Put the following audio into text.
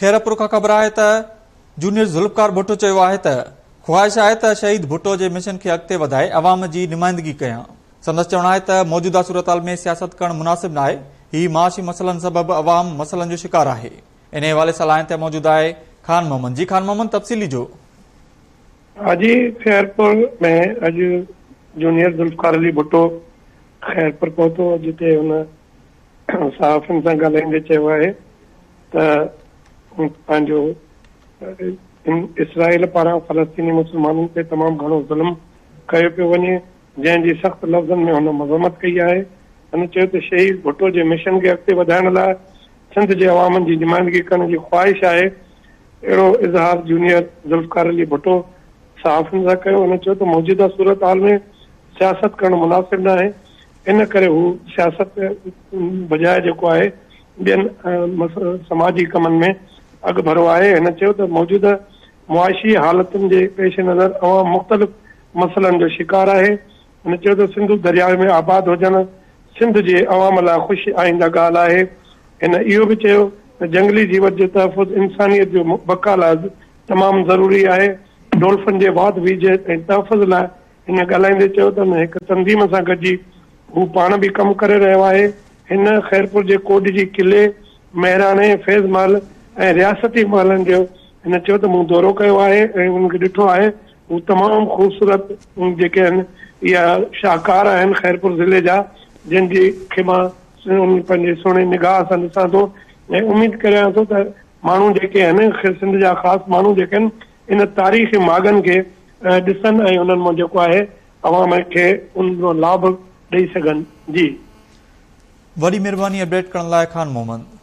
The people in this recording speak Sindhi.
خيرپور کان خبر آهي ته جونيئر ذوالفقار ڀٽو چيو آهي ته خواهش آهي ته شهيد ڀٽو جي مشن کي اڳتي وڌائي عوام جي نمائندگي ڪيان. سندس چوڻ آهي ته موجوده صورتحال ۾ سياست ڪرڻ مناسب ناهي، هي معاشي مسئلن سبب عوام مسئلن جو شڪار آهي. انهي حوالي سان لائين تي موجود آهي خان محمد جي خان محمد تفصيلي جو. حاجي خيرپور ۾ اڄ جونيئر ذوالفقار علي ڀٽو خيرپور پهتو جتي هن صحافين سان ڳالهائيندي چيو آهي ته پنهنجو اسرائيل پاران فلسطيني مسلمانن تي تمام گهڻو ظلم ڪيو پيو وڃي جنهن جي سخت لفظن ۾ هن مذمت ڪئي آهي. هن چيو ته شهيد ڀٽو جي مشن کي اڳتي وڌائڻ لاء سنڌ جي عوامن جي نمائندگي ڪرڻ جي خواهش آهي. اهڙو اظهار جونيئر ذوالفقار علي ڀٽو صحافين سان ڪيو. هن چيو ته موجوده صورتحال ۾ سياست ڪرڻ مناسب ناهي. ان ڪري هو سياست بجاء جيڪو آهي ٻين سماجي ڪمن ۾ اڳڀرو آهي. هن چيو ته موجوده معاشي حالتن جي پيش نظر عوام مختلف مسئلن جو شڪار آهي. هن چيو ته سنڌو درياء ۾ آباد هجڻ سنڌ جي عوام لاء خوش آئنده ڳالهه آهي. هن اهو به چيو ته جهنگلي جيوت جو تحفظ انسانيت جو بقا لاء تمام ضروري آهي. ڊولفن جي واڌ ويجهه ۽ تحفظ لاء هن ڳالهائيندي چيو ته هڪ تنظيم سان گڏجي هو پاڻ به ڪم ڪري رهيو آهي. هن خيرپور جي ڪوڏ جي قلعي، مهراڻي، فيض محل ۽ رياستي محلن جو هن چيو ته مون دورو ڪيو آهي ۽ انهن کي ڏٺو آهي. هو تمام خوبصورت جيڪي آهن اها شاهڪار آهن خيرپور ضلعي جا جن جي کي مان پنهنجي سهڻي نگاهه سان ڏسان ٿو ۽ اميد ڪريان ٿو ته ماڻهو جيڪي آهن سنڌ جا خاص ماڻهو جيڪي آهن ان تاريخي ماڳن کي ڏسن ۽ انهن مان جيڪو آهي عوام کي ان جو لاڀ ڏئي سگهن جي. وڏي مھرباني اپڊيٽ ڪرڻ لاء خان محمد.